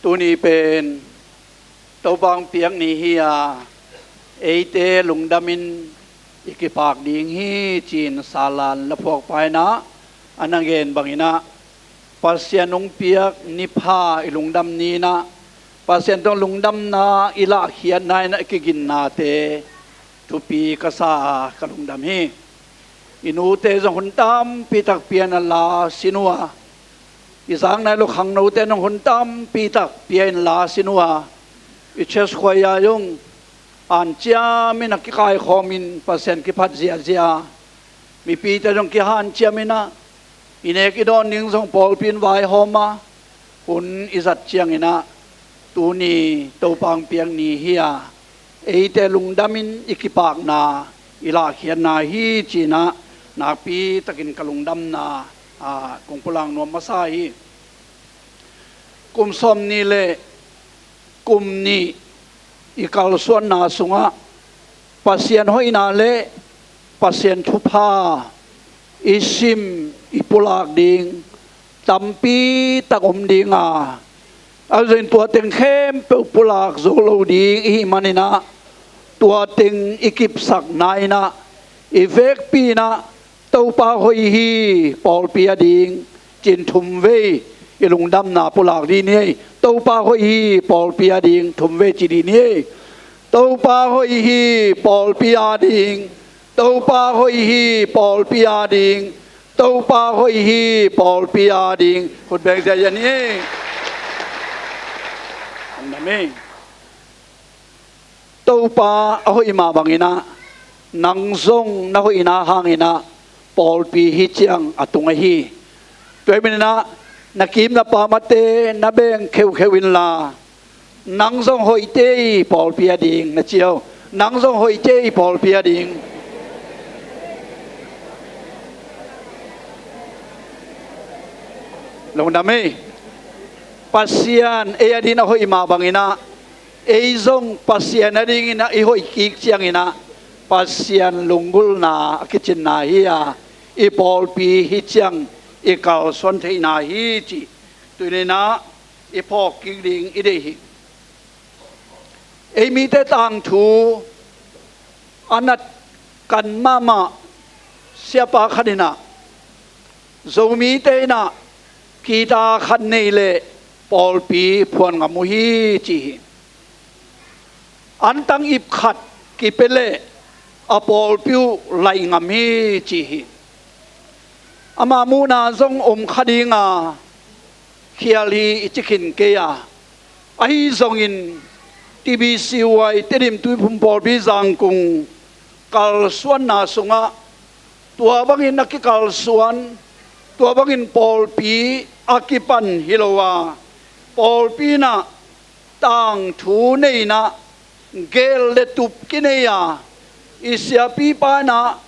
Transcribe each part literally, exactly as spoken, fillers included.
Tuni pen Topa hong piak ni hi a, eite lungdamin i kipak ding hi, ci-in Salan laphuakpa in ah a na gen bangin ah, Pasian hong piak ni pha i lungdam ni-in ah, Pasian tawh lungdamna i lahkhiatna in ah i kiginnate thupi ka sa a, ka lungdam hi. I nute zong hun tampi tak pia-in ah la sin uh a, i zak nai lo khangnote zong hun tampi tak pia-in la sin uh a, i church choir zong hanciamin ah kikaikhawmin Pasian kiphat ziahziah a, mipite zong kihanciamin ah, i nek i dawn ding zong pawlpi in vaihawm a, hun i zat ciangin ah, tuni Topa hong piak ni hi a, eite lungdamin i kipakna i lahkhiatna hi, ci-in ah nakpi takin ka lungdamna, aa, kong pulak nuam masa hi. Kum sawmnih le kum nih i kalsuanna sungah Pasian hoihna le Pasian thupha i sim, i pulak ding tampi tak om ding a, ahi zongin tua teng khempeuh pulak zo lo ding i hih manin ah, tua teng i kipsakna in ah, i vekpi-in ah, Topa hoih hi, pawlpi ading, ci-in thumvei i lungdamna pulak ding hi ei. Topa hoih hi, pawlpi ading, thumvei ci ding hi ei. Topa hoih hi, pawlpi ading. Topa hoih hi, pawlpi ading. Topa hoih hi, pawlpi ading. Khut beng ziahziah ni ei. Amen. Topa a hoih mah bangin ah, nang zong na hoihna hangin ah pawlpi hih ciang a tung ahi. Tua ahih manin ah, na kim na pamte na beng kheukheuh inla, nang zong hoih tei, pawlpi ading, na ci aw. Nang zong hoih tei, pawlpi ading. Lungdam ei. Pasian ei adingin a hoih mah bangin ah, ei zong Pasian adingin ah i hoih kik ciangin ah, Pasian lunggulhna a kicinna hi a, i pawlpi hih ciang i kalsuan theihna hi, cih tuni-in ah i phawk kik ding i deih hi. Ei mite tangthu a nat kan mahmah siapa khat in ah, Zomite in ah guitar khat nei leh pawlpi phuan ngam uh hi, ci hi. Antang ip khat kipia leh a pawlpi uh laih ngam hi, ci hi. Ama muhna zong om kha ding a, khial hi i ci khin kei a, ahi zongin T B C Y, Tedim Tuiphum Pawlpi Zangkong kalsuanna sungah tua bangin a kikalsuan, tua bangin pawlpi a kipan hi lo a, pawlpi in ah tangthu nei in ah gel le tup kinei a, i siapipa in ah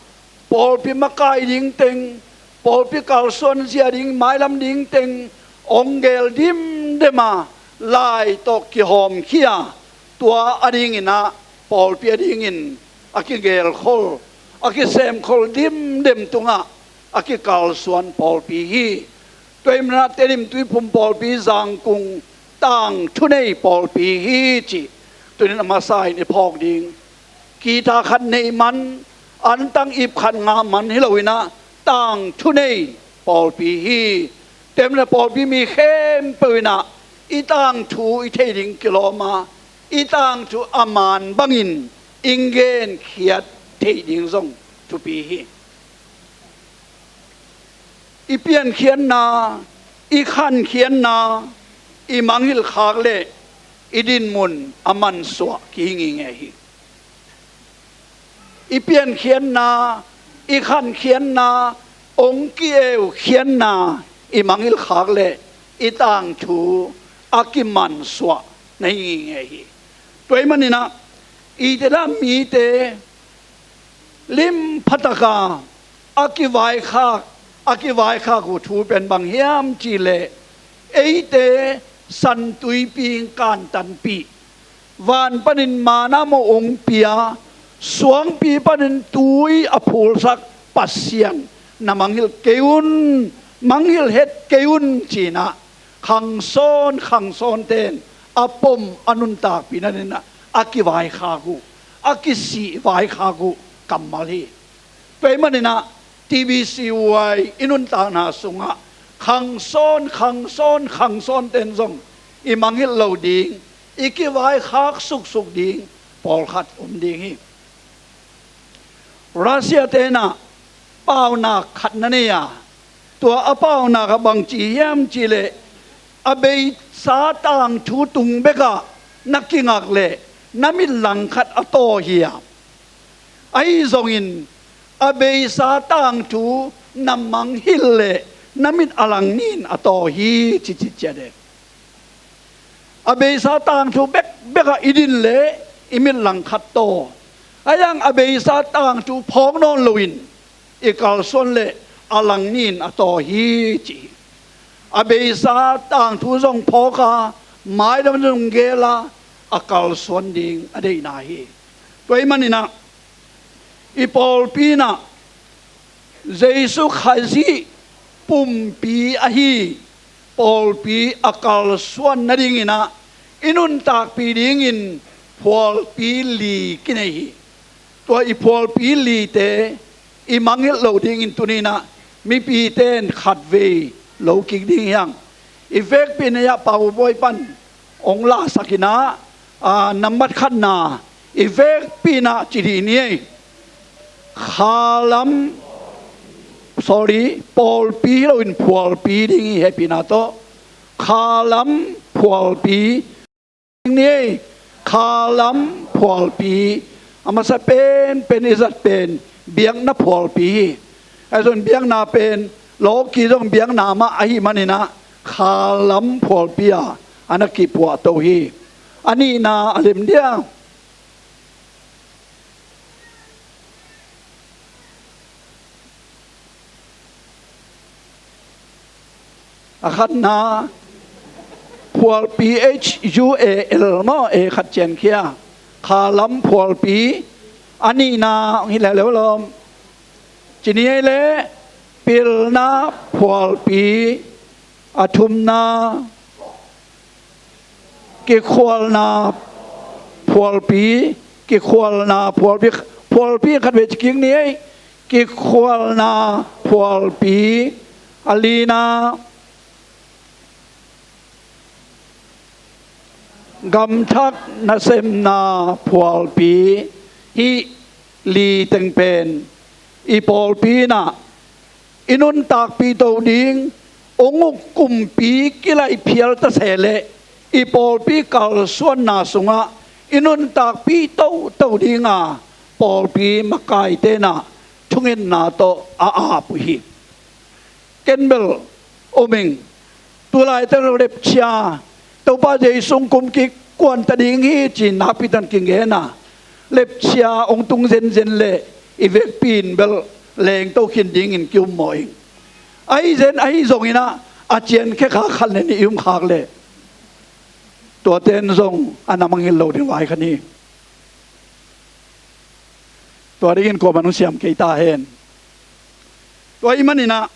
pawlpi makai ding teng, pawlpi kalsuan zia ding, mailam ding teng hong gel dimdem a, lai tawh kihawmkhia, tua adingin ah pawlpi adingin a kigelkhol, a kisemkhol dimdem tungah a kikalsuan pawlpi hi. Tua ahih manin ah Tedim Tuiphum Pawlpi Zangkong tangthu nei pawlpi hi, cih tuni-in a masa-in i phawk ding. Guitar khat neih man, antang ip khat ngah man hi lo in ah, tangthu nei pawlpi hi. Tua ahih manin ah pawlpi mi khempeuh in ah i tangthu i theih ding kilawm a, i tangthu a man bangin i genkhiat theih ding zong thupi hi. I piankhiatna, i khankhiatna, i mangngilh khak leh i dinmun a mansuah kihi ngingei hi. I piankhiatna, i khankhiatna, hong ki-eukhiatna i mangngilh khak leh i tangthu a kimansuah na hi ngingei hi. Tua ahih manin ah, i te lam mite lim phataka a kivaikhak, a kivaikhak uh thu pen bang hiam cih leh, eite San Tuipi in kantanpih, van panin manna mawh hong pia, suangpi panin tui a phulsak Pasian na mangngilh kei un, mangngilh het kei un, ci-in ah khangsawn khangsawnte in a pom a nuntakpih nadingin ah a kivaikhak uh, a kisih vaikhak uh kammal hi. Tua ahih manin ah T B C Y i nuntakna sungah khangsawn khangsawn khangsawnte in zong i mangngilh loh ding, i kivaikhak suksuk ding pawlkhat om ding hi. Russia-te in ah paunak khat na nei a, tua a paunak ah bang ci hiam cih leh, a beisa tangthu tung bekah na kingak leh na mit langkhat a taw hi a, ahi zongin a beisa tangthu na mangngilh leh na mit a lang nih in a taw hi, ci ci ciat e. A beisa tangthu bekbek ah i din leh i mit langkhat taw. Ahi zongin a beisa tangthu phawk nawn loin i kalsuan leh a lang nih in a taw hi, ci hi. A beisa tangthu zong phawk a, maidam zong gel a, a kalsuan ding a deihna hi. Tua ahih manin ah i pawlpi in ah Jesu Khazih pumpi ahi pawlpi a kalsuan nadingin ah i nuntakpih dingin phualpi li kinei hi. Tua i phualpi lite i mangngilh loh dingin tuni-in ah mipite in khatvei lo kik ding hi hang. I vekpi-in ah Paubawi pan hong lahsak in ah, a, nambat khatna i vekpi-in ah ci dih ni ei. Khalam, sorry, pawlpi hi loin phualpi ding hi, hehpihna tawh. Khalam phualpi ding ni ei. Khalam phualpi. A masa penpen i zat pen biakna phualpi hi. Ahi zongin biakna pen lawki zong biakna mah ahih manin ah khalam phualpi ah a na kipuahto hi. A nihna a lem dia. A khatna phualpi, H U A L maw, A khat ciankhia, khalam phualpi. A nihna hong hi leuleu lawm. Ci ni ei leh, pilna phualpi. A thumna kikhualna phualpi. Kikhualna phualpi. Phualpi khatvei ci kik ni ei. Kikhualna phualpi. A lina gamthak nasemna phualpi. Hih li teng pen i pawlpi in ah i nuntakpihto ding, hong uk kumpi kilaih phial ta se leh i pawlpi kalsuanna sungah i nuntakpih toto ding a pawlpi makaite in ah thungetna tawh a ap uh hi. Ken bel om ing. Tulai teng lepchia, Topa Jesu hong kum kik, kuan ta ding hi ci-in nakpi takin kigen a, lepchia hong tung zenzen leh i vekpi-in bel lengto khin dingin ki-um mawh ing. Ahi zen ahi zongin ah a ciankhia kha khat leh nih i um khak leh tuate in zong a na mangngilh loh ding vai kha ni. Tua dingin kuamah in hong siam kei ta hen. Tua ahih manin ah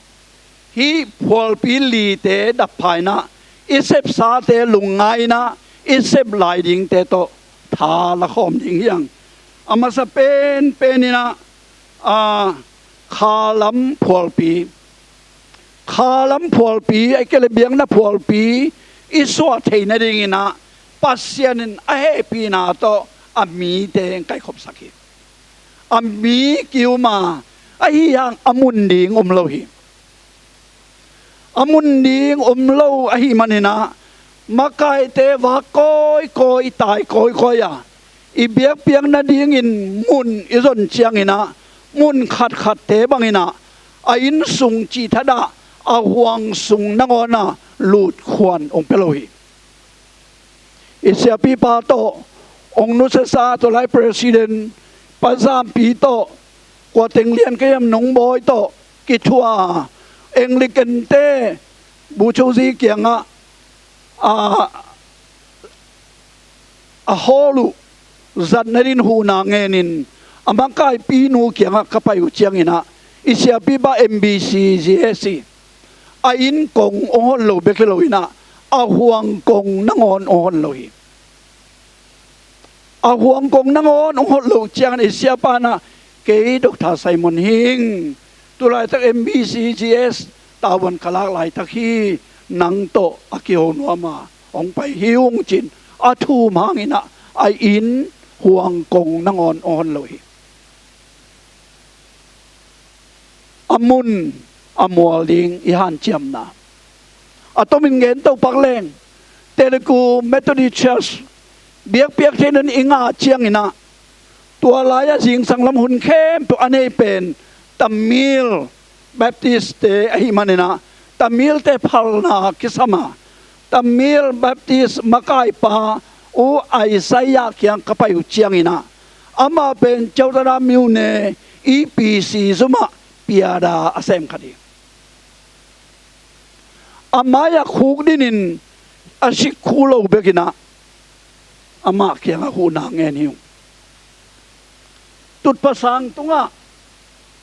hih phualpi lite dappha in ah i sepsate lungngai in ah i sep lai dingte tawh tha la khawm ding hi hang. A masa penpen in ah, a, khalam phualpi. Khalam phualpi, ahih kei leh biakna phualpi i suah theih nadingin ah Pasian in a hehpihna tawh a mite hong kaikhopsak hi. A mi ki-um a, ahih hang a mun ding om lo hi. A mun ding om lo ahih manin ah makaite vak kawikawi, tai kawikawi a, i biakpiak nadingin mun i zon ciangin ah mun khatkhatte bangin ah a inn sung cih thadah a huang sung nangawn ah lutkhuan hong pia lo hi. I siapipa tawh hong nusiasa, tua lai president Pa Zampi tawh, kua teng lian kei hiam, Nung Bawi tawh kithuah a, Anglican-te Buchozi kiangah a, a hawl uh zat nadingin huhna ngenin a makaipinu kiangah ka pai uh ciangin ah i siapipa M B C Z S C a inn kong hong hon lo bek hi loin ah a huang kong nangawn hong hon lo hi. A huang kong nangawn hong hon lo ciangin i siapa in ah, kei Doctor Simon hi ing, tulaitak M B C G S tavuan ka lak laitak hi, nang tawh a kiho nuam a hong pai hi ung, ci-in a thum hangin ah a inn huang kong nangawn hong hon lo hi. A mun a mual ding i hanciamna. A tomin gen to pak leng, Telugu Methodist Church biakpiak thei nading i ngah ciangin ah, tua lai-a zingsang lam hun khempeuh a nei pen Tamil Baptist-te ahih manin ah, Tamil-te phalna kisam a, Tamil Baptist makaipa U Isaiah kiang ka pai uh ciangin ah, amah pen Chowdhury Myone E P C zum ah piada a sem khat hi. A mai-ah khuk dinin a sik khu lo bekin ah, amah kiangah huhna ngen hi ung. Tutphah sang tungah,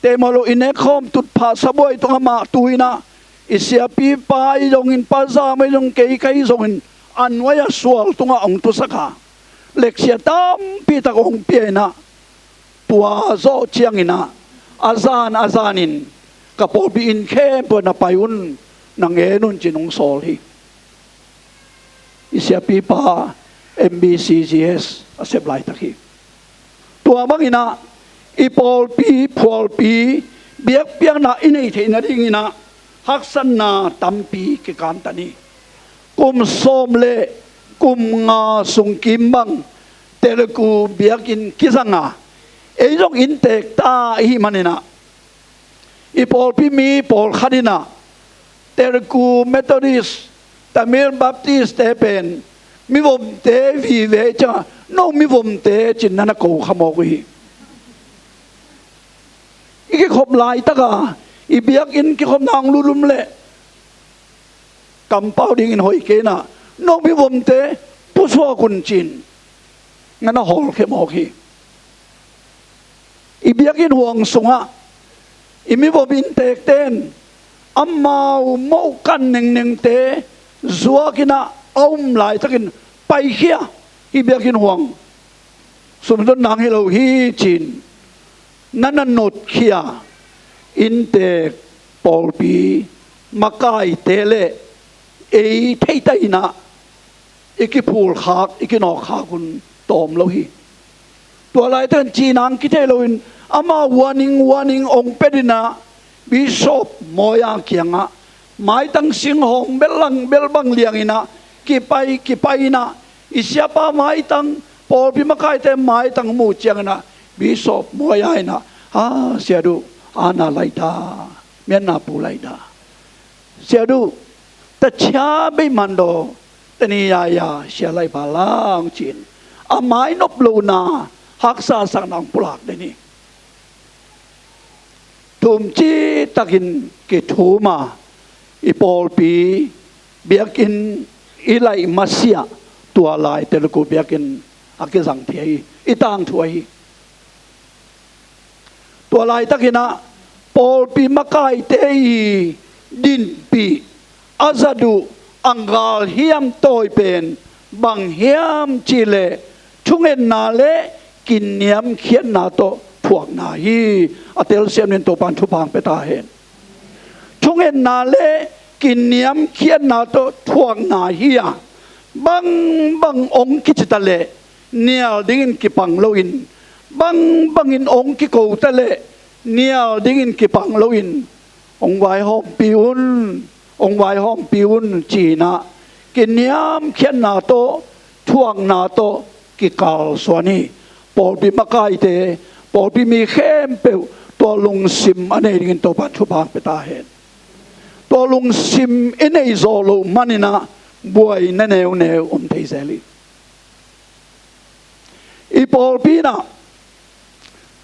teimawh loh i nekkhawm tutphah sabuai tungah mah tu-in ah, i siapipa ahi zongin, Pa Zam ahi zong, kei ka hi zongin, a nuai-ah sual tungah hong tusak a, leksia tampi tak hong pia-in ah, tua zawh ciangin ah, a zan a zanin ka pawlpi inn khempeuh na pai un, na ngen un, ci-in hong sawl hi. I siapipa M B C G S a sep laitak hi. Tua bangin ah, i pawlpi, phualpi, biakpiakna i neih theih nadingin ah, haksatna tampi kikantan hi. Kum sawm le kum nga sung kim bang Telugu biakinn kizang a, ei zong inntek ta i hih manin ah, i pawlpi mi pawlkhat in ah, Telugu Methodist, Tamil Baptist-te pen mivomte vive ciangah, "No mivomte," ci-in na na ko kha mawk uh hi. I kikhop laitak a, i biakinn kikhopna hong lut lum leh, kampau dingin hoih kei in ah, "No mivomte pusuak un," ci-in na na hawlkhia mawk hi. I biakinn huang sungah i mivom inntekte in amau mohkan nengnengte zuakin ah a um laitakin, "Paikhia, hih biakinn huang sumdon nang hi lo hi," ci-in na na notkhia inntek, pawlpi makaite le ei theita in ah i kiphulkhak, i kinawkkhak un tawm lo hi. Tua laitakin cihna kithei loin, amah warning, warning hong pia-in ah, Bishop Moya kiangah maitang singhawng belbang belbang liangin ah, kipai kipai-in ah, i siapa maitang, pawlpi makaite maitang muh ciangin ah, Bishop Moya in ah, "A, Sia Duh, a na lai ta, mianna pu lai ta. Sia Duh, ta chia bei man daw, ta ni ya ya sia lai ba lang," ci-in a mainop lohna, haksa sakna hong pulak den hi. Thum citakin kithum a, i pawlpi biakinn i laih masiah, tua lai Telugu biakinn a kizang thei hi, i tangthu ahi hi. Tua laitakin ah, pawlpi makaite i dinpih, a zat uh, a galhiam tawi pen bang hiam cih leh, thungetna le kiniamkhiatna tawh thuakna hi. A telsiam in Topa'n thupha hong pia ta hen. Thungetna le kiniamkhiatna tawh thuakna hi a, bangbang hong kici ta leh nial dingin kipang loin, bangbangin hong kiko ta leh nial dingin kipang loin, hong vaihawmpih un, hong vaihawmpih un, ci-in ah kiniamkhiatna tawh, thuakna tawh kikalsuan hi. Pawlpi makaite, pawlpi mi khempeuh tua lungsim a nei dingin Topa'n thupha hong pia ta hen. Tua lungsim i neih zawh loh manin ah, buaina neuneu om thei zel hi. I pawlpi in ah,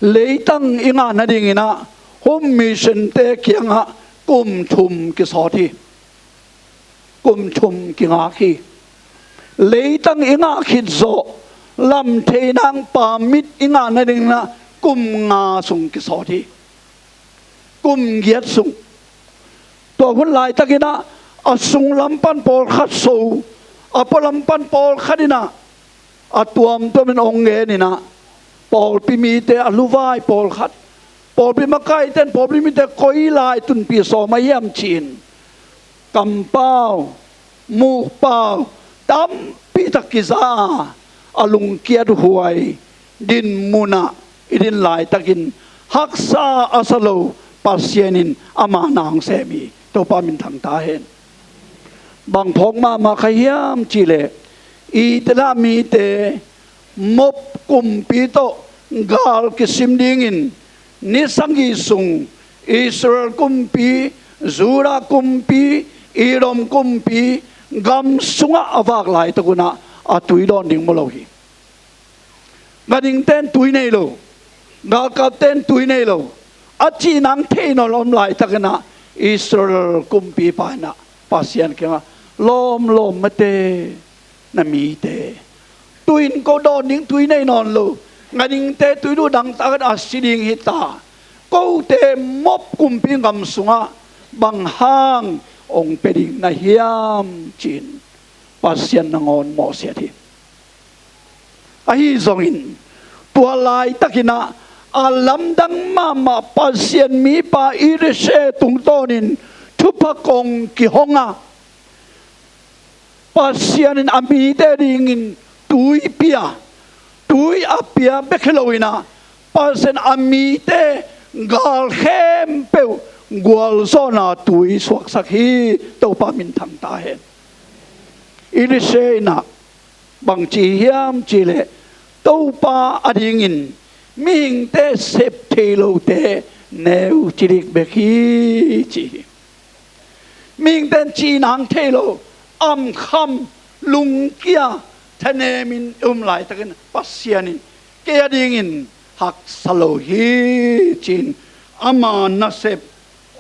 leitang i ngah nadingin ah, home mission-te kiangah kum thum kisawt hi. Kum thum kingak hi. Leitang i ngah khit zawh, lamthei nang permit i ngah nadingin ah, kum nga sung kisawt hi. Kum giat sung. Tua hun laitakin ah, a sunglam pan pawlkhat so, a pualam pan pawlkhat in ah a tuamtuamin hong ngen in ah, pawlpi mite a luvai pawlkhat, pawlpi makaite in pawlpi mite koi lai tunpih sawm ahi hiam ci-in kampau, mukpau tampi tak kiza a, a lungkiat huai dinmun ah i din laitakin haksa a sa lo Pasian in ama na hong sem hi. Topa minthang ta hen. Bang phawk mahmah ka hiam cihleh, i tena mite Moab kumpi tawh gal kisim dingin ni sagih sung Israel kumpi, Judah kumpi, Edom kumpi gam sungah a vak laitak un ah a tui dawn ding mu lo hi. Ganhingte in tui nei lo, galkapte in tui nei lo, a cih nang thei nawn lo om laitakin ah Israel kumpipa in ah Pasian kiangah, lawmlawm mate, na mite, tu-in ko dawn ding tui nei nawn lo, ganhingte tui duh dangtak in a si ding hi ta, kote Moab kumpi gam sungah bang hang hong pia ding na hiam ci-in Pasian nangawn mawhsiat hi. Ahi zongin tua laitakin ah a lamdang mahmah Pasian mipa Elisha tungtawnin thupha kong kihong a, Pasian in a mite dingin tui pia, tui a pia bek hi lo in ah Pasian a mite gal khempeuh gualzawhna tui suaksak hi. Topa minthang ta hen. Elisha in ah bang ci hiam cihleh, Topa a dingin mihingte sep thei lote neu cilik bek hi ci hi. Mihingte in cih nang thei lo, amkham, lungkia, thanemin i om laitakin Pasian in kei a dingin haksa lo hi ci-in ama nasep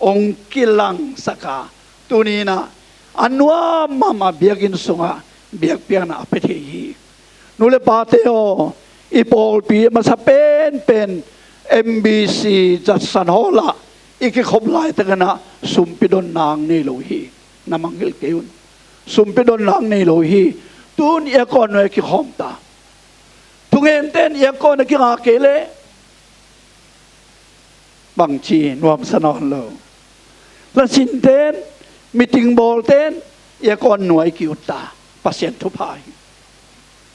hong kilangsak a, tuni in ah a nuam mahmah biakinn sungah biakpiakna a pia thei hi. Nu le pate aw, i pawlpi a masa penpen M B C Judson Hall ah i kikhop laitakin ah sumpi donna nei lo hi. Na mangngilh kei un. Sumpi donna nei lo hi. Tun aircon nuai a kikhawm ta. Thungente in aircon a kinga kei leh bangci nuamsa nawn lo. Lasinte in, meeting bawlte in aircon nuai ki-ut ta. Pasian thupha hi.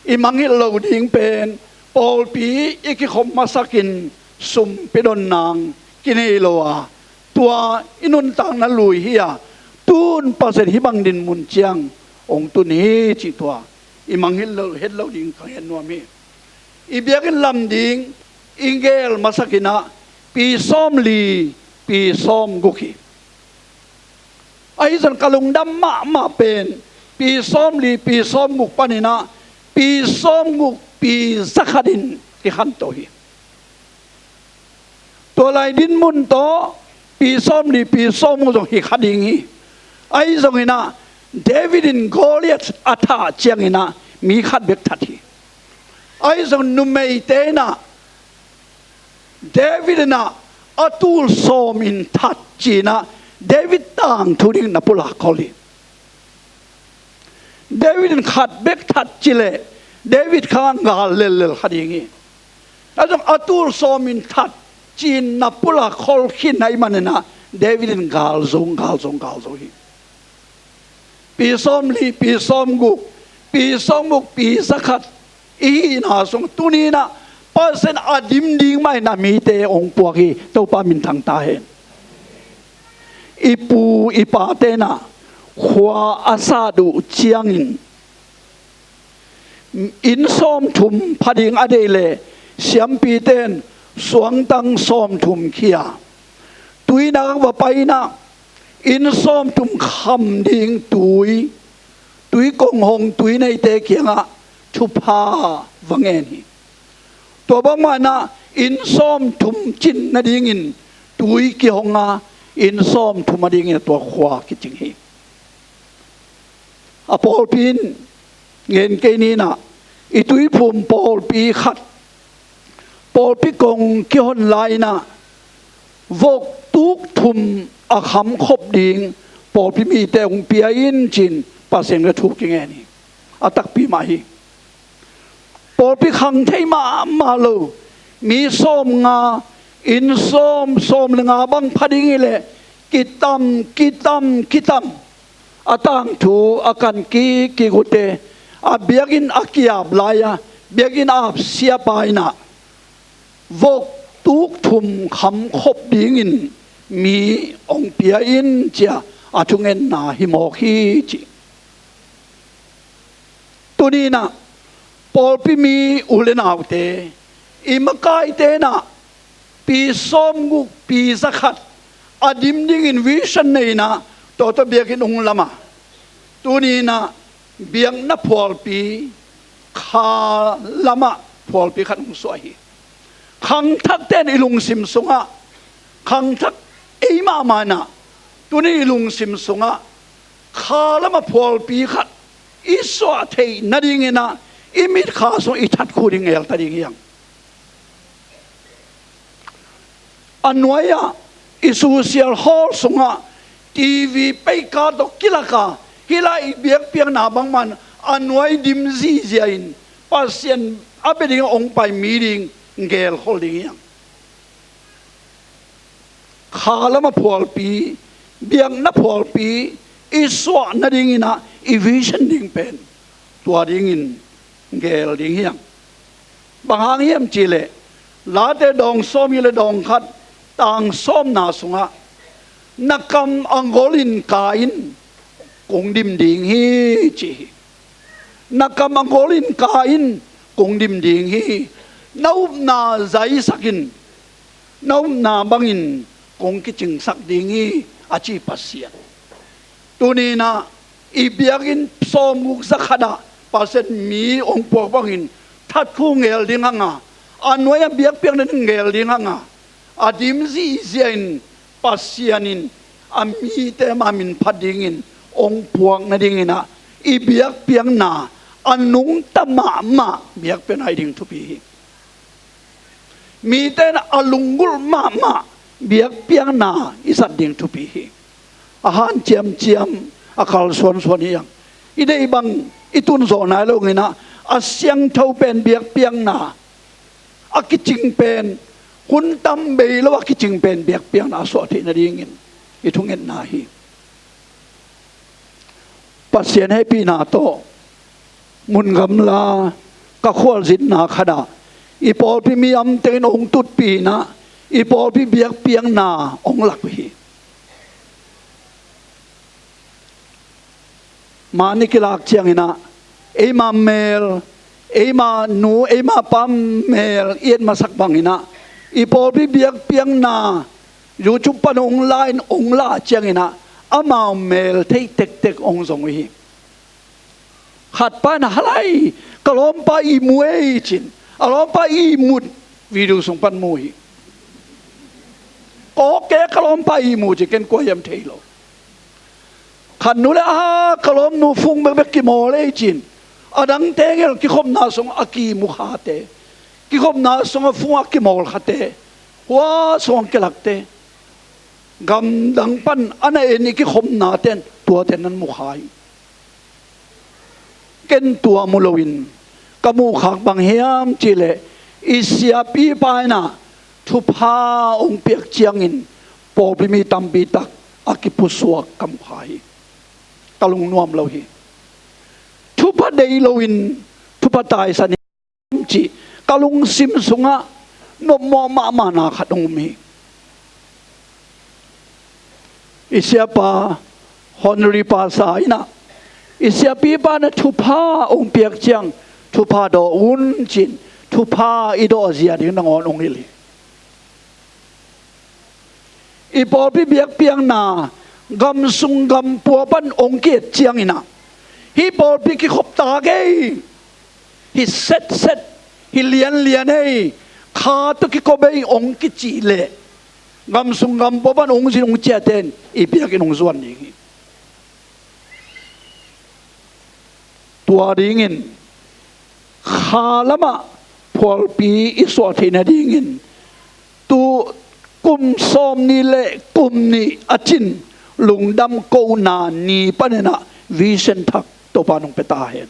I mangngilh loh ding pen pawlpi i kikhop masakin sumpi donna kinei lo a, tua i nuntakna lui hi a, tun Pasian hih bang dinmun ciang hong tun hi cih tua i mangngilh loh het loh ding ka ngen nuam hi. I biakinn lam ding i gel masakin ah pi sawmli, pi sawmguk hi. Ahi zong ka lungdam mahmah pen pi sawmli, pi sawmguk panin ah pi sawmguk, pi zakhat in kikhanto hi. Tua lai dinmun tawh pi sawmli, pi sawmguk zong hi kha ding hi. Ahi zongin ah David in Goliath a thah ciangin ah mi khat bek that hi. Ahi zong numeite in ah David in ah a tul sawm in that ci-in ah David tangthu ding na pulak khol hi. David in khat bek that ci leh David khang gal lellel kha ding hi. Ahi zong a tul sawm in that ci-in na pulak khol khin ahih manin ah David in gal zo, gal zo, gal zo hi. Pi sawmli, pi sawmguk, pi sawmguk, pi zakhat i hihna sung tuni in ah Pasian a dim ding mah in a mite hong puak hi. Topa minthang ta hen. I pu i pate in ah khua a sat uh ciangin inn sawmthum pha ding a deih leh siampite in suangtang sawmthum khia, tuinak va pai in ah inn sawmthum kham ding tui, tui kong hong tui neite kiangah thupha va ngen hi. Tua bangmah in ah inn sawmthum cin nadingin tui kihong a, inn sawmthum adingin tua khua kicing hi. A pawlpi in ngen kei ni in ah i tuiphum pawlpi khat pawlpi kong kihon lai in ah vok tuk thum a kham khop ding Pawlpi mite hong pia in ci-in Pasian ka thu kingen hi. A takpi mah hi. Pawlpi khang thei mahmah lo, mi sawmnga, inn sawm, sawm le nga bang pha ding hi leh kitam, kitam, kitam. A tangthu a kan kik kik uhte, a biakinn a kiap lai-a, biakinn a ap siapa in ah vok tuk thum kham khop dingin mi hong pia in ci-a a thungetna hi mawk hi ci. Tuni-in ah pawlpi mi u le naute, i makaite in ah pi sawmguk, pi zakhat a dim dingin vision nei-in ah tua tawh biakinn hong lam a, tuni-in ah biakna phualpi, kha lamah phualpi khat hong suah hi. Khangthakte in i lungsim sungah, khangthak ei mahmah in ah tuni i lungsim sungah kha lamah phualpi khat i suah theih nadingin ah i mitkha sungah i thatkhu ding ngelta ding hi hang. A nuai-ah i social hall sungah TV peika tawh kilak a, hih lai i biakpiakna bangmah in a nuai dim zihziah in Pasian a bia dingin hong pai mi ding gelkhol ding hi hang. Kha lamah phualpi, biakna phualpi i suah nadingin ah i vision ding pen tua dingin gel ding hi hang. Bang hang hiam cih leh Late dawng sawmnih le dawng khat, tang sawmna sungah, "Na kam a ngolin ka in kong dim ding hi," ci hi. "Na kam a ngolin ka in kong dim ding hi. Na upna zaisak in, na upna bangin kong kicingsak ding hi," a ci Pasian. Tuni-in ah i biakinn sawmguk zakhat ah Pasian mi hong puak bangin thatkhu ngel ding hang a, a nuai-ah biakpiakna ding ngel ding hang a, a dim zihziah in Pasian in a mite mah min phat dingin hong puak nadingin ah i biakpiakna a nungta mahmah biakpiakna i ding thupi hi. Mite in a lunggulh mahmah biakpiakna i zat ding thupi hi. A hanciamciam, a kalsuansuan hi hang. I deih bang i tunzawh nai lo in ah, a siangtho pen biakpiakna, a kicing pen, hun tam bei lo a kicing pen biakpiakna a suah theih nadingin i thungetna hi. Pasian hehpihna tawh mun gamla ka khualzinna khat ah i pawlpi mi amteng in hong tutpih in ah i pawlpi biakpiakna hong lak uh hi. Mahni kilak ciangin ah eima mel, eima nu, eima pa mel i et masak bangin ah i pawlpi biakpiakna YouTube pan hong la in hong lah ciangin ah amau mel thei tektek hong zong uh hi. Khat pa in ah, "Hah lai, ka lawmpa ihmu ei," ci-in a lawmpa ihmut video sung pan mu hi. Kawk kei, ka lawmpa ihmu ci, ken kua hiam thei lo. Khat nu le, "Ah, ka lawmnu fung bekbek kimawl ei," ci-in a dangte ngel kikhopna sung a kimu khate, kikhopna sung a fung a kimawl khate, hua sung a kilakte, gamdang pan a na en i kikhopnate in tuate nan mu kha hi. Ken tua mu loin ka muhkhak bang hiam cih leh i siapipa in ah thupha hong piak ciangin pawlpi mi tampi tak a kipusuak ka mu kha hi. Ka lungnuam lo hi. Thupha deih loin thupha taisan hiam cih ka lungsim sungah nopmawh mahmahna khat hong um hi. I siapa Henry Purcell in ah i siapipa in ah thupha hong piak ciang thupha dawh un ci-in thupha i dawhzia ding nangawn hong hilh hi. I pawlpi biakpiakna gamsung gampua pan hong ki-et ciangin ah, "Hih pawlpi kikhop ta kei, hih setset, hih lianlian ei, kha tawh kikop ei," hong kicih leh gamsung gampua pan hong zin hong ciahte in i biakinn hong zuan ding hi. Tua dingin kha lamah phualpi i suah theih nadingin tu kum sawmnih le kum nih a cin lungdam kohna ni panin ah vision thak Topa nong pia ta hen.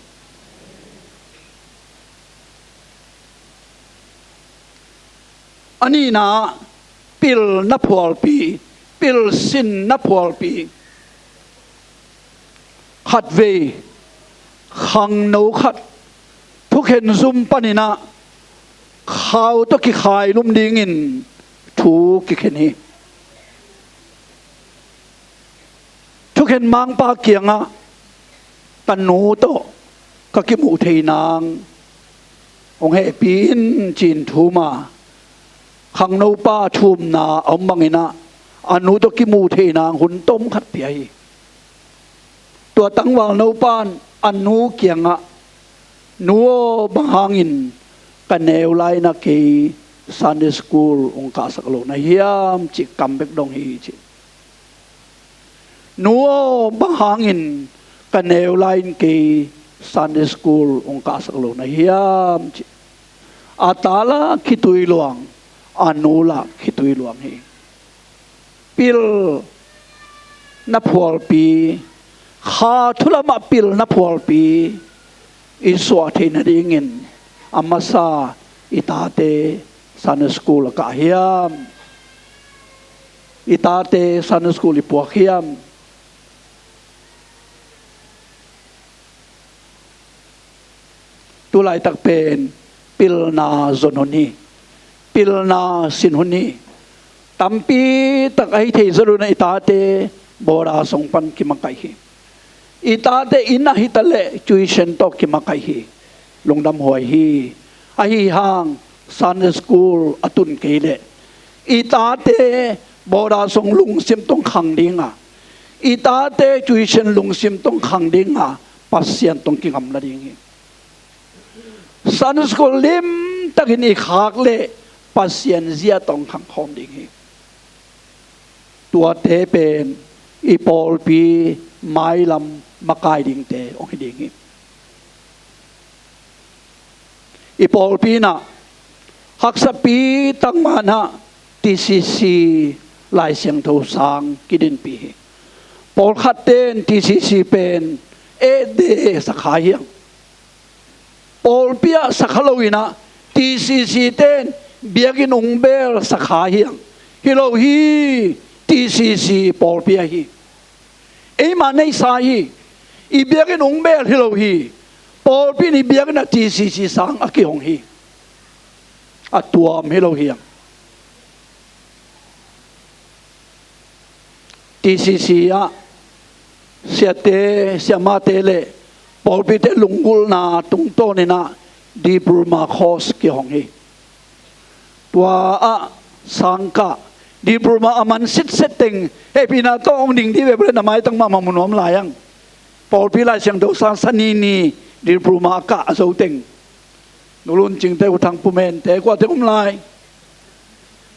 A nihna, pilna phualpi, pilsinna phualpi. Khatvei khangno khat thukhen zum panin ah khau tawh kikhailum dingin thu kikhen hi. Thukhen mangpa kiangah ka nu tawh ka kimuh thei nang hong hehpih in, ci-in thum a, khangnopa thumna a om bangin ah a nu tawh kimuh thei nang hun tom khat pia hi. Tua tangvalno pan a nu kiangah, "Nu aw, bang hangin ka neu lai-in ah kei Sunday school hong kahsak lo na hiam?" cih kam bek dong hi, ci. "Nu aw, bang hangin ka neu lai-in kei Sunday school hong kahsak lo na hiam?" ci. A ta la khitui luang, a nu la khitui luang hi. Pilna phualpi, kha thulamah pilna phualpi i suah theih nadingin a masa i tate Sunday school a kah hiam? I tate Sunday school i puak hiam? Tulaitak pen pilna zon hun hi. Pilna sin hun hi. Tampi tak ahi thei zaw lo-in ah i tate boarder sung pan kimakaih hi. I tate inn ah hi taleh tuition tawh kimakaih hi. Lungdam huai hi. Ahi hang Sunday school a tun kei leh i tate boarder sung lungsim tawh khang ding a, i tate tuition lungsim tawh khang ding a, Pasian tawh kingamla ding hi. Sunday school limtakin i khak leh Pasian zia tawh khang khawm ding hi. Tuate pen i pawlpi mailam makai dingte hong hi ding hi. I pawlpi in ah haksapi tak mah in ah T C C Lai Siangtho sang kidinpih hi. Pawlkhatte in T C C pen eight day sakha hiang. Pawlpi ah sakha lo-in ah T C C te in biakinn ung bel sakha hiang. Hi lo hi, T C C pawlpi ahi. Eima neisa hi. I biakinn ung bel hi lo hi. Pawlpi in i biakinn ah T C C sang a kihong hi. A tuam hi lo hiang. T C C ah siate, siamahte le pawlpite lunggulhna tungtawnin ah diploma course kihong hi. Tua ah sangkah diploma a man sitset teng hehpihna tawh hong ding dih ve, bule na maitang mahmah mu nuam lai ang. Pawlpi Lai Siangtho sang sa ni ni diploma a kah a zo teng. Nu Lun Cingte, U Thang Pu Mente, kua teng om lai?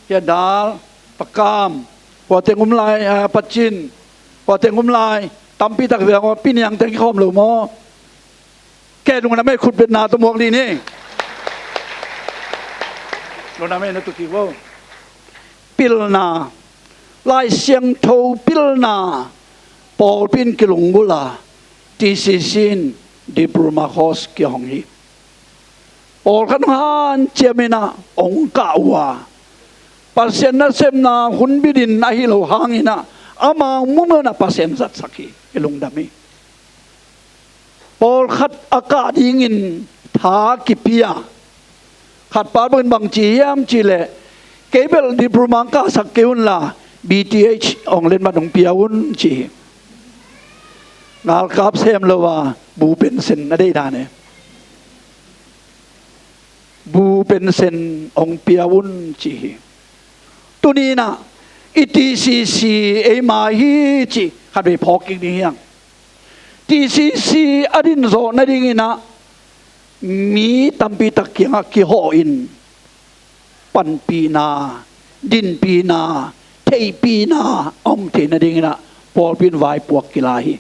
Hia Dal, Pa Kam, kua teng om lai? Ah, Pa Cin, kua teng om lai? Tampi tak viang aw, Pi Niang teng kikhawm lo maw? Kei lungdam ei, khut betna tawh muak dih ni. Lungdam ei na tu kik vo. Pilna, Lai Siangtho pilna, pawlpi in kilunggulh a, T C C in diploma course kihong hi. Pawlkhat hong hanciam in ah hong kah uh a, Pasian nasepna hun bitin ahi lo hangin ah amau mumun ah Pasian zatsak hi. I lungdam hi. Pawlkhat a kah dingin tha kipia. Khat pa bangin bang ci hiam cih leh, kei bel diploma kahsak kei un la, B Th hong letmat hong pia un, ci hi. Ngalkap sem lo a, bu pensen a deih dan e. Bu pensen hong pia un, ci hi. Tuni in ah i T C C eima hi cih khatvei phawk kik ding hiang. T C C a din zawh nadingin ah mi tampi tak kiangah kihawh in panpihna, dinpihna, theihpihna a om theih nadingin ah pawlpi in vaipuak kila hi.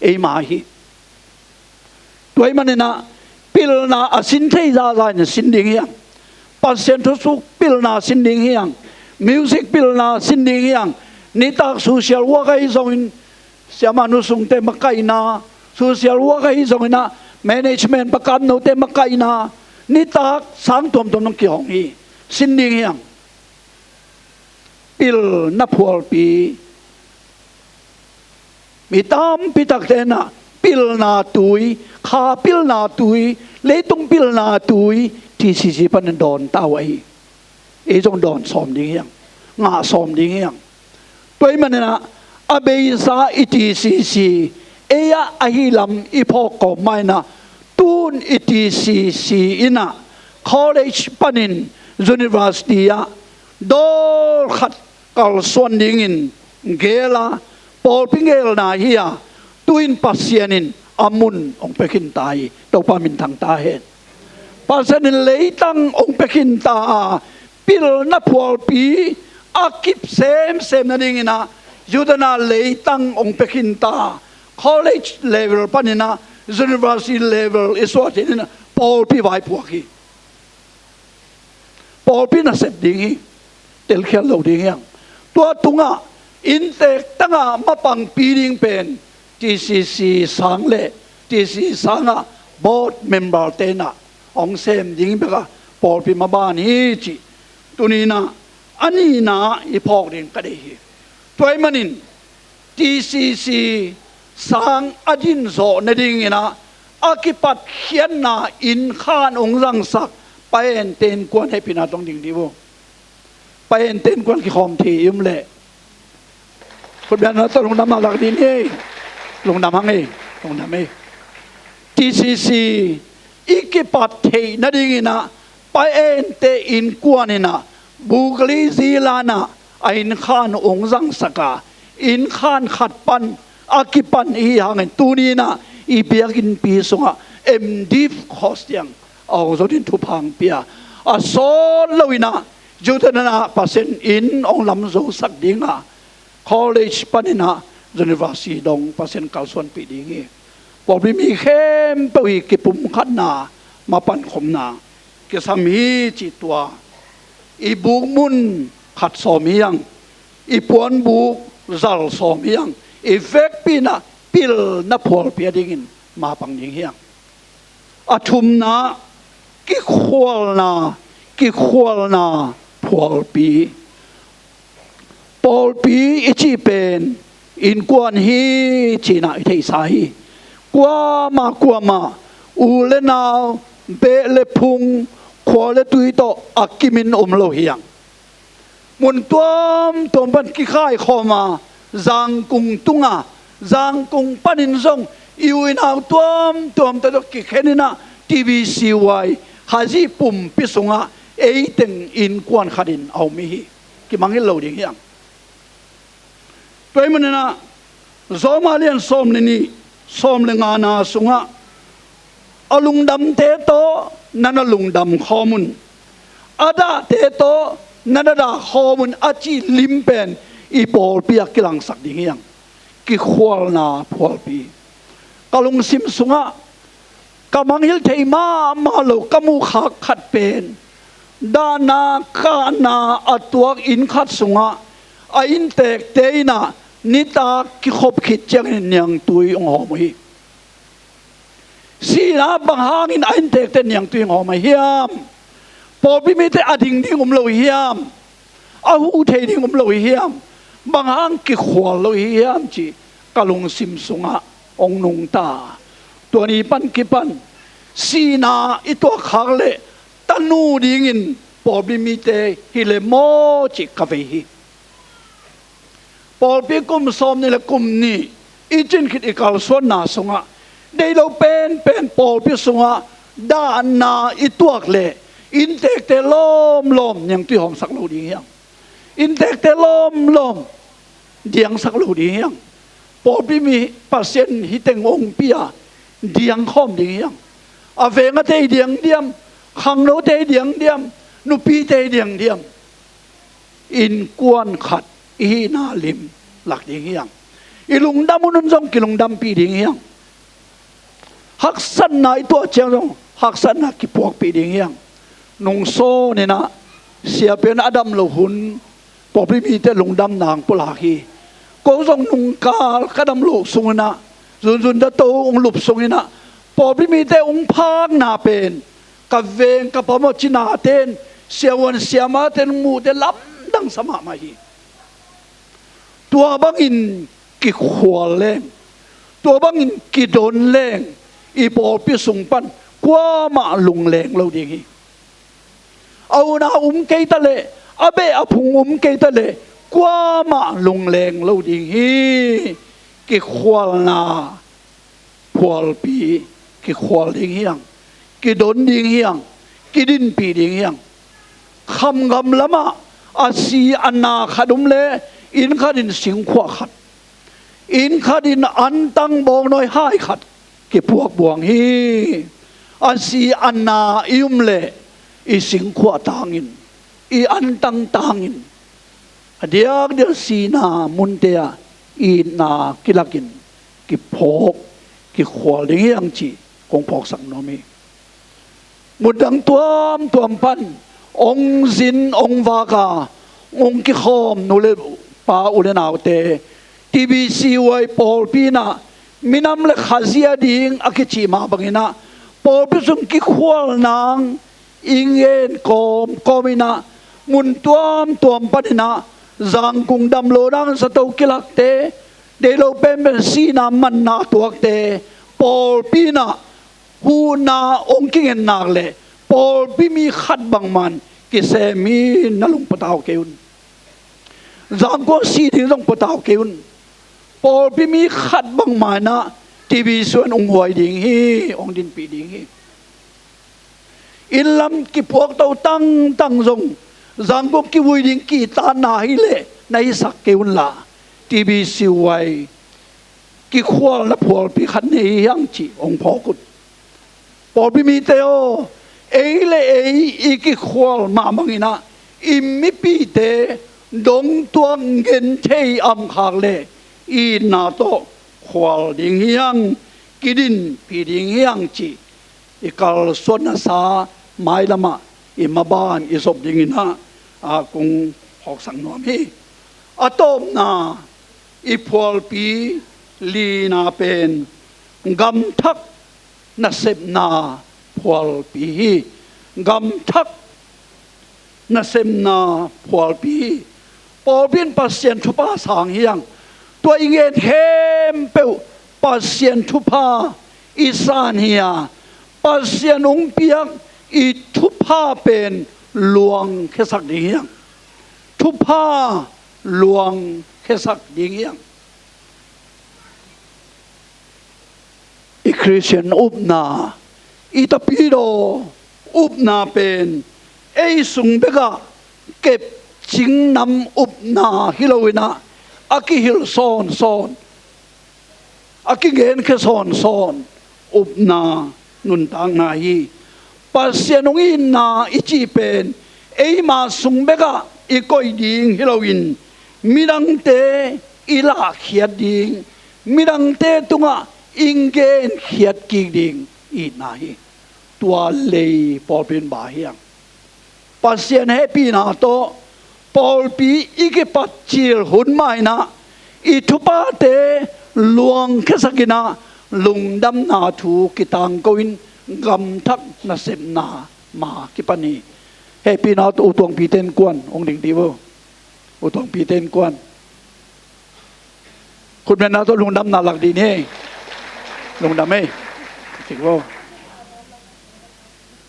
Eima hi. Tua ahih manin ah pilna a sin thei zahzah in sin ding hiang. Pasian thusuk pilna sin ding hiang. Music pilna sin ding hiang. Nitak social work ahi zongin, siamah nu sungte makaihna, social work ahi zongin ah, management pakapnote makaihna, nitak sang tuamtuam dong kihong hi. Sin ding hiang. Pilna phualpi. Mi tampi takte in ah pilna tui, kha pilna tui, leitung pilna tui, T C C panin dawn ta uh ahi. Ei zong dawn sawm ding hiang, ngah sawm ding hiang. Tua ahih manin ah, a beisa i T C C, ei ah ahi lam i phawk kawm mah in ah, tun i T C C in ah college panin university ah dawl khat kalsuan dingin gel a, pawlpi gelna hi a, tu-in Pasian in a mun hong pia khin ta hi. Topa minthang ta hen. Pasian in leitang hong pia khin ta a, pilna phualpi a kip semsem nadingin ah, Judah in ah leitang hong pia khin ta. College level panin ah, university level i suah theih nadingin ah, pawlpi vaipuak hi. Pawlpi nasep ding hi. Telkhial lo ding hiang. Tua tungah inntek tangah mapangpi ding pen T C C sang le T C C sangah board member te in ah hong sem ding bekah pawlpi maban hi cih tuni in ah a nihna i phawk ding ka deih hi. Tua ahih manin T C C sang a din zawh nadingin ah, a kipatkhiatna innkhan hong zangsak Pa En te innkuan hehpihna tawh ding dih uh. Pa En te innkuan kikhawm thei i um leh, khutbetna tawh lungdam a lak dih ni ei. Lungdam hang ei. Lungdam ei. T C C i kipat theih nadingin ah, Pa En te innkuan in ah, buk li zi la in ah, a innkhan hong zangsak a, innkhan khat pan a kipan i hih hangin tuni in ah i biakinnpi sungah M.Div course tiang a hong zon in thupha hong pia. A sawt lo in ah Judah in ah Pasian in hong lam zosak ding a, college panin ah university dong Pasian kalsuanpih ding hi. Pawlpi mi khempeuh i kipumkhatna, mapankhopna kisam hi cih tua. I bukmun khat sawm hi hang, i puanbuk zal sawm hi hang, i vekpi in ah pilna phualpi a dingin mapang ding hi hang. A thumna, kikhualna, kikhualna phualpi. Pawlpi i cih pen innkuan hi cih in ah i theihsa hi. Kuamah kuamah, u le nau, beh le phung, khua le tui tawh a kimin om lo hi hang. Mun tuamtuam pan kikhaikhawm a, Zangkung tungah, Zangkung panin zong i u i nau tuamtuam tawh kikhen in ah T B C Y Khazih pumpi sungah eiteng innkuan khatin a om i hi. Kimangngilh lo ding hi hang. Tua ahih manin ah, Rom a lian sawm le nih, sawm le ngana sungah, a lungdamte tawh na na lungdam khawm un, a dahte tawh na na dah khawm un a cih lim pen i pawlpi ah kilangsak ding hi hang. Kikhualna phualpi. Ka lungsim sungah ka mangngilh thei mahmah lo ka muhkhak khat pen, dahna kahna a tuak inn khat sungah a inntekte in ah nitak kikhop khit ciangin niangtui hong hawm uh hi. Sihna bang hangin a inntekte niangtui hong hawm ahi hiam? Pawlpi mite a ding ding om lo hi hiam? A huh thei ding om lo hi hiam? Bang hang kikhual lo hi hiam cih ka lungsim sungah hong nungta. Tua ni pan kipan sihna i tuakkhak leh tanu dingin pawlpi mite hi leh maw cih ka vei hi. Pawlpi kum sawmnih le kum nih i cin khit i kalsuanna sungah deih lo penpen pawlpi sungah dahna i tuak leh inntekte lawmlawm niangtui hawmsak lo ding hi hang. Inntekte lawmlawm diangsak lo ding hi hang. Pawlpi mi Pasian hi teng hong pi a diang khawm ding hi hang. A vengate hi diang diam, khangnote hi diang diam, nupite hi diang diam. Innkuan khat i hihna lim lak ding hi hang. I lungdam hun un zong kilungdampih ding hi hang. Haksatna i tuah ciang zong haksatna kipuakpih ding hi hang. Nungsawn in ah siapian a dam loh hun Pawlpi mite lungdamna hong pulak hi. Ko zong nungkal ka dam loh sungin ah, zunzun dato hong lup sungin ah, pawlpi mite hong phakna pen ka veng ka pam aw ci nate in, siavuan siamate in hong muhte lamdang sa mahmah hi. Tua bangin kikhual leng, tua bangin kidon leng, i pawlpi sung pan kuamah lungleng lo ding hi. A utna um kei ta leh, a beh a phung um kei ta leh, kuamah lungleng lo ding hi. Kikhualna phualpi kikhual ding hi hang, kidon ding hi hang, kidinpih ding hi hang. Khamgam lamah a si a na khat om leh, inn khat in singkhuah khat, inn khat in antang bawngnawi hai khat kipuak buang hi. A si a na i om leh, i singkhuah tangin, i antang tangin, a diakdiak sihna munte ah itna kilakin kiphawk, kikhual ding hi hang cih kong phawksak nuam hi. Mundang tuamtuam pan hong zin hong vak a hong kikhawm nu le pa, u le naute, TBCY pawlpi in ah minam le kha zia ding a kicih mah bangin ah, pawlpi sung kikhual nang i ngen kawmkawm in ah, mun tuamtuam panin ah, Zangkong dam lo nang zato kilakte, deih lo penpen sihna manna tuakte, pawlpi in ah huhna hong kingen nak leh, pawlpi mi khat bangmah in kisem hi, na lung patau kei un. Zangkong sih ding zong patau kei un. Pawlpi mi khat bangmah in ah TBCY in hong huai ding hi, hong dinpih ding hi. Inn lam kipuakto tangtang zong, Zangkong kivui ding kihtakna hi leh na hisak kei unla, TBCY kikhualna phualpi khat nei hi hang cih hong phawk un. Pawlpi mite aw, ei le ei i kikhual mah bangin ah, i mipite dongtuak genthei amkhak leh, itna tawh khual ding hi hang, kidinpih ding hi hang cih i kalsuanna sa mailamah i maban i zop dingin ah, a kong phawksak nuam hi. A tawpna, i phualpi lina pen gamthak nasepna phualpi hi. Gamthak nasepna phualpi hi. Pawlpi in Pasian thupha sang hi hang. Tua i ngen khempeuh Pasian thupha i san hi a, Pasian hong piak i thupha pen luangkhiasak ding hi hang. Thupha luangkhiasak ding hi hang. I Khristian upna, i tapidaw upna pen ei sung bekah kepcing nam upna hi loin ah, a kihilh sawnsawn, a kigenkhia sawnsawn upna nuntakna hi. Pasian hong itna i cih pen eima sung bekah i koih ding hi loin, midangte i lahkhiat ding, midangte tungah i genkhiat kik ding itna hi. Tua lei pawlpi in ba hi hang. Pasian hehpihna tawh pawlpi i kipatcil hun mah in ah, i thuphate luangkhiasak in ah, lungdamna thu kitangko in gamthak nasepna ma kipan hi. Hehpihna tawh U Tuang Pi Ten Kuan hong ding dih vo. U Tuang Pi Ten Kuan. Khutbetna tawh lungdamna lak dih ni. Lungdam ei. Cik vo.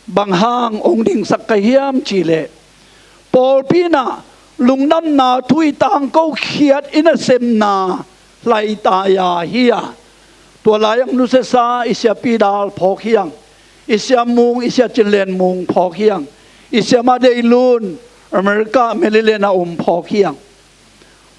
Bang hang hong dingsak ka hiam cih leh, pawlpi in ah lungdamna thu i tangko khiat i nasepna hlaitai a hi a. Tua lai-ah nusiasa i Sia Pi Dal phawk hi hang. I Sia Mung, i Sia Cin Lian Mung phawk hi hang. I Sia Ma Dei Lun, America, Maryland ah om phawk hi hang.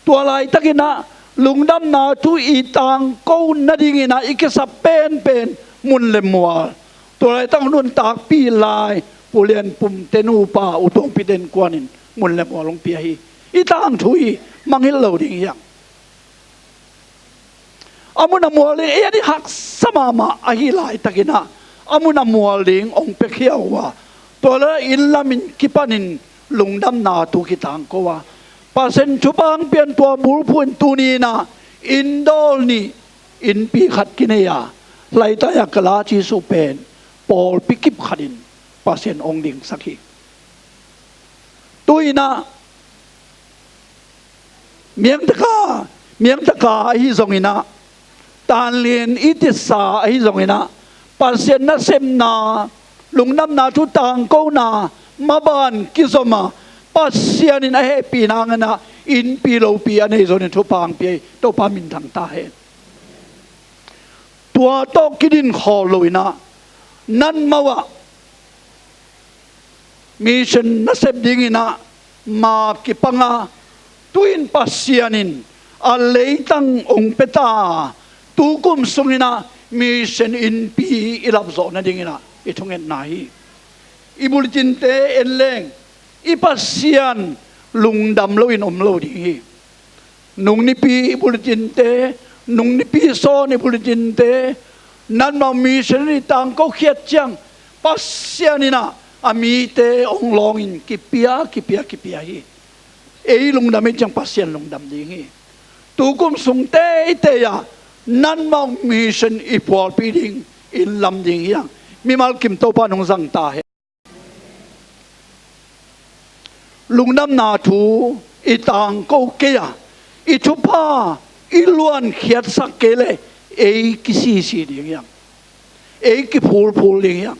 Tua laitakin ah lungdamna thu i tangko nadingin ah i kisap penpen mun le mual, tua laitak nuntakpih lai Pu Lian Pum te nupa U Tuang Pi Ten Kuan in mun le mual hong pia hi. I tangthu hi, mangngilh lo ding hi hang. A mun a mual ding, ei a ding haksa mahmah ahih laitakin ah, a mun a mual ding hong piakhia uh a, tua leh inn lamin kipanin lungdamna thu kitangko a, Pasian thupha hong pian tua bulphuh in tuni in ah inn dawl nih, innpi khat kinei a, laitai a ka la Jesuh pen pawlpi kip khatin Pasian hong dingsak hi. Tu in ah Myanmar taka, Myanmar taka ahi zongin ah, Tanlin i tisa ahi zongin ah, Pasian nasepna, lungdamna thu tangkona maban kizom a, Pasian in a hehpihna hangin ah innpi lopi a nei zongin thupha hong pia hi. Topa minthang ta hen. Tua tawh kidin khawl lo in ah, Nanmau ah mission nasep dingin ah ma kipang a, tu in Pasian in a leitang hong pia ta a, tu kum sungin ah mission innpi i lapzawh nadingin ah i thungetna hi. I bulletin-te en leng, i Pasian lungdam loin om lo ding hi. Nung Nipi i bulletin-te, Nung Nipi Sawn i bulletin-te, Nanmau missionary tangko khiat ciang, Pasian in ah a mite hong lawngin kipia, kipia, kipia hi. Ei lungdam i hih ciang Pasian lungdam ding hi. Tu kum sung teitei ah Nanmau mission i phualpih dingin lam ding hi hang. Mimal kim Topa in hong zang ta hen. Lungdamna thu i tangko kei a, i thupha i luankhiatsak kei leh ei kisisi ding hi hang. Ei kiphulphul ding hi hang.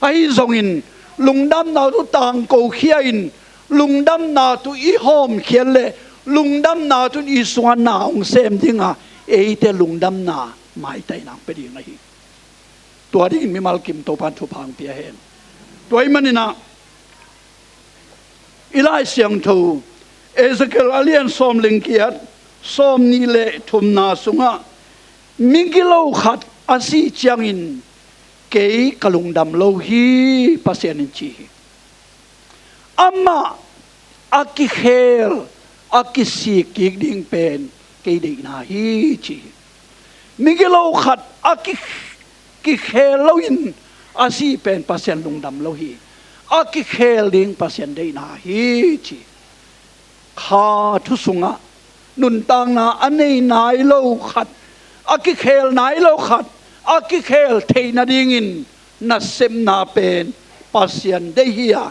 Ahi zongin lungdamna thu tangkokhia in, lungdamna thu i hawmkhiat leh lungdamna thu in i sungah na hong sem ding a, eite lungdamna maitaina hong pia ding ahi. Tua dingin mimal kim Topa in thupha hong pia hen. Tua ahih manin ah i Lai Siangtho Ezekiel a lian sawm leh giat, sawmnih leh thumna sungah, migilo khat a sih ciangin kei ka lungdam lo hi, Pasian in ci hi. Amah a kikhel, a kisik kik ding pen kei deihna hi, ci hi. Migilo khat a ki, kikhel loin a sih pen Pasian lungdam lo hi. A kikhel ding Pasian deihna hi, ci. Kha thu sungah nuntakna a nei nai lo khat, a kikhel nai lo khat, a kikhel theih nadingin nasepna pen Pasian deih hi a,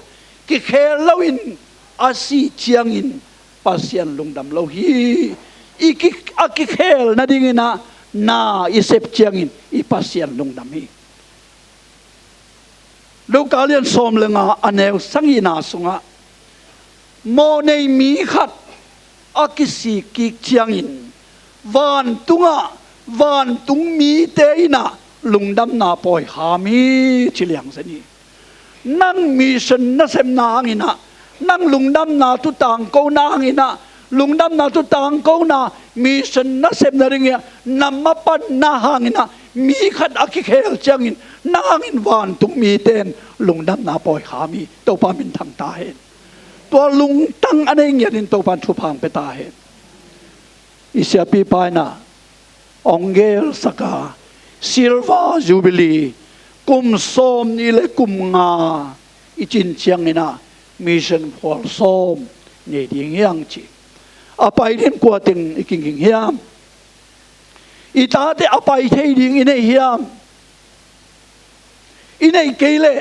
kikhel loin a sih ciangin Pasian lungdam lo hi. I ki, a kikhel nadingin ah na i sep ciangin i Pasian lungdam hi. Luka lian sawm leh nga a neu sagihna sungah, mawhnei mi khat a kisik kik ciangin vantungah vantung mite in ah lungdamna pawi kham hi, ci liangzen hi. Nang mission nasepna hangin ah, nang lungdamna thu tangkona hangin ah, lungdamna thu tangkona mission nasepna dingin ah na mapanna hangin ah mi khat a kikhel ciangin nang hangin vantung mite in lungdamna pawi kham hi. Topa minthang ta hen. Tua lungtang a nei ngiatin Topa in thupha hong pia ta hen. I siapipa in ah hong gelsak a, Silver Jubilee kum sawmnih leh kum nga i cin ciangin ah mission phual sawm nei ding hi hang, ci. A pai ding kua teng i kiging hiam? I tate a pai thei ding i nei hiam? I neih kei leh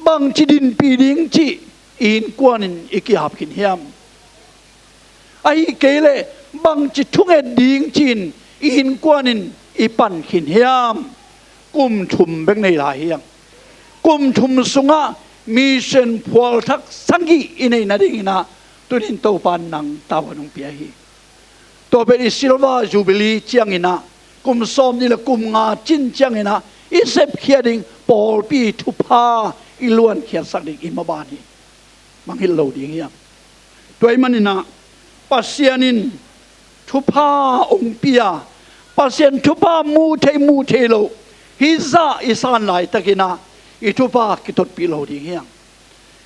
bangci dinpih ding cih i innkuan in i ki-ap khin hiam? Ahih kei leh bangci thunget ding ci-in i innkuan in i pan khin hiam? Kum thum bek nei lai hi hang. Kum thum sungah mission phual thak sagih i neih nadingin ah tuni-in Topa in nang tavuan hong pia hi. Tua pen i Silver Jubilee ciangin ah, kum sawmnih leh kum nga cin ciangin ah i sepkhiat ding pawlpi thupha i luankhiatsak ding i maban hi. Mangngilh lo ding hi hang. Tua ahih manin ah Pasian in thupha hong pia, Pasian thupha muh theih muh theih loh hih zah i san laitakin ah i thupha kitotpih lo ding hi hang.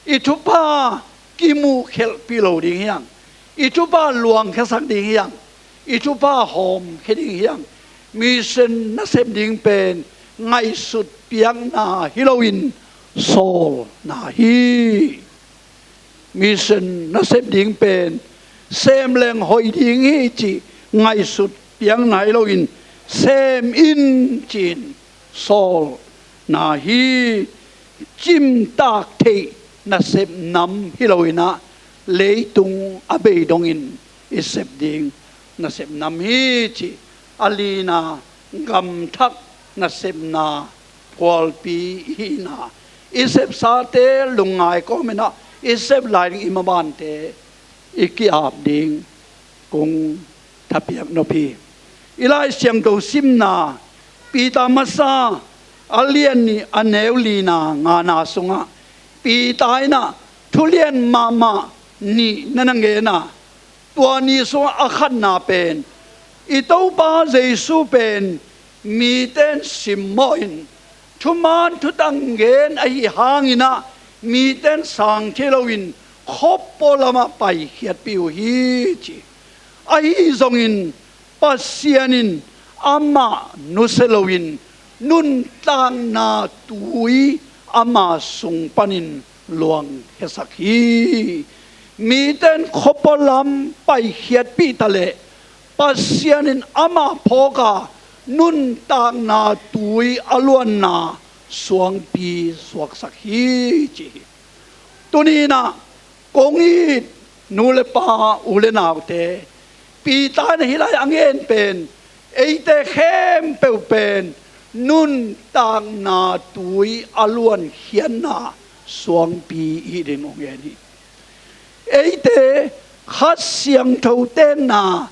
I thupha kimuhkhelhpih lo ding hi hang. I thupha luangkhiasak ding hi hang. I thupha hawmkhia ding hi hang. Mission nasep ding pen ngaihsut piakna hi loin sawlna hi. Mission nasep ding pen sem leng hoih ding hi cih ngaihsut piang nai loin sem in ci-in sawlna hi. Cimtak theih nasep nam hi loinah leitung a bei dongin i sep ding nasep nam hi ci. A lina gamthak nasepna phualpi i hihna, i sepsate lungngai kawminah i sep lai ding i mabante i ki-ap ding kong thapiak nop hi. I Lai Siangtho simna Peter masa a lian nih a neu lina ngana sungah Peter inah thulian mahmah nih na na ngena, tua nih sungah a khatna pen i Topa Jesu pen miten simmawhin thuman thutang gen ahi hanginah miten sang thei loin khuapua lamah paikhiatpih uh hi ci. Ahi zongin Pasian in amah nusia loin nuntakna tui ama sung panin luangkhiasak hi. Miten khuapua lam paikhiatpih taleh Pasian in amah phawka nuntakna tui a luanna suangpi suaksak hi ci hi. Tuninah kong it nu le pa, u le naute, Peter in hih lai a ngen pen eite khempeuh pen nuntakna tui a luankhiatna suangpi i hih ding hong ngen hi. Eite Kha Siangtho tenna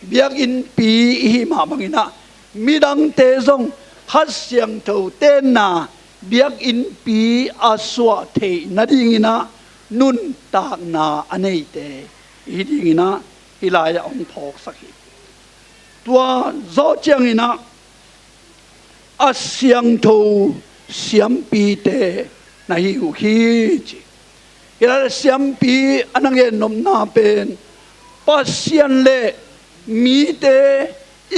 biakinnpi i hih mah banginah midangte zong Kha Siangtho tenna biakinnpi a suah theih nadinginah nuntakna a neite i hih dinginah hih lai-ah hong phawksak hi. Tua zawh cianginah a siangtho siampite na hi uh hi ci. Hih lai siampi a na ngennopna pen Pasian le mite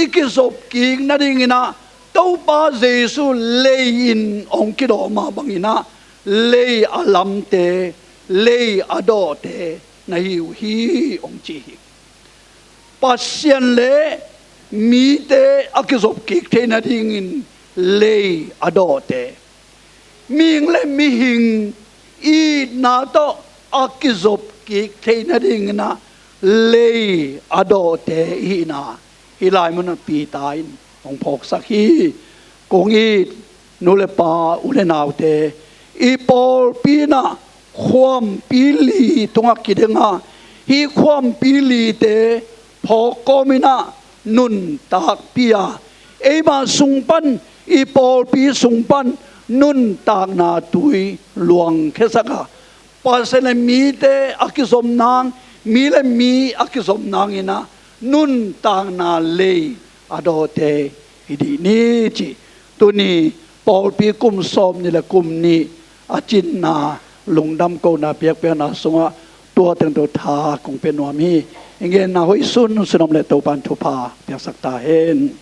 i kizop kik nadinginah Topa Jesu lei-in hong kidawh mah banginah lei a lamte, lei a dawhte na hi uh hi hong ci hi. Pasian le mite a kizop kik theih nadingin lei a dawhte, mihing le mihing itna tawh a kizop kik theih nadinginah lei a dawhte i hihna hih lai munah Peter in hong phawksak hi. Kong it nu le pa, u le naute, i pawlpi inah khuampi li tungah kidenga, hih khuampi lite phawk kawminah nuntakpi a, eima sung pan, i pawlpi sung pan nuntakna tui luangkhiasak a, Pasian le mite a kizom nang, mi le mi a kizom nanginah nuntakna lei a dawhte hi dih ni ci. Tuni pawlpi kum sawm nih le kum nih a cinna lungdam kohna biakpiakna sungah tua tengto tha kong pia nuam hi. I ngenna hoih sunsun om le Topan thupha piaksak ta hen.